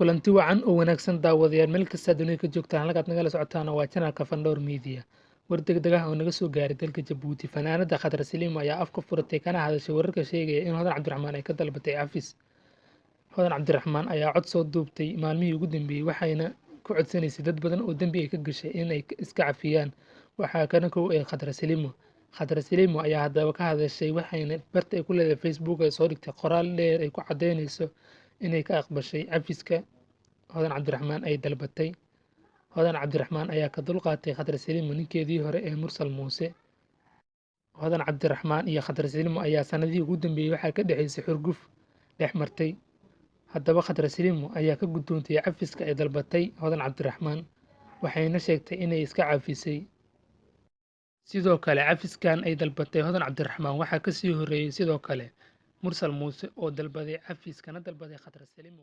Kulanti wacan oo wanaagsan daawadayaal, meel kasta dunida ka joogtaan, halkaad nagala socotaan waa channelka Fandor Media. War degdeg ah oo naga soo gaaray dalka Jabuuti: fanaanada Khadra Saliimo ayaa afka furatay kana hadashay wararka sheegaya in Hodan Cabdiraxmaan ay ka dalbatay cafis. Hodan Cabdiraxmaan ayaa cod soo duubtay maalmihii ugu dambeeyey, waxayna ku codsanaysay dad badan oo dembi ay ka gashay in ay iska cafiyaan, waxaa kana kow ee Khadra Saliimo. Khadra Saliimo ayaa haddaba ka hadashay, waxayna barta ay ku leedahay Facebook ay soo dhigtay qoraal dheer ay ku caddeynayso inay ka aqbashay cafiska Hodan Cabdiraxmaan ay dalbatay. Hodan Cabdiraxmaan ayaa ka dulqaatay Khadra Saliimo ninkeedii hore ee Mursal Muuse. Hodan Cabdiraxmaan iyo Khadra Saliimo ayaa sanadihii ugu dambeeyey waxaa ka dhexaysay xurguf dhex martay. Haddaba Khadra Saliimo ayaa ka guddoontay cafiska ay dalbatay Hodan Cabdiraxmaan, waxayna sheegtay inay iska cafisay. Sidoo kale cafiskan ay dalbatay Hodan Cabdiraxmaan waxaa kasii horreeyey sidoo kale Mursal Muuse oo dalbaday cafis kana dalbaday Khadra Saliimo.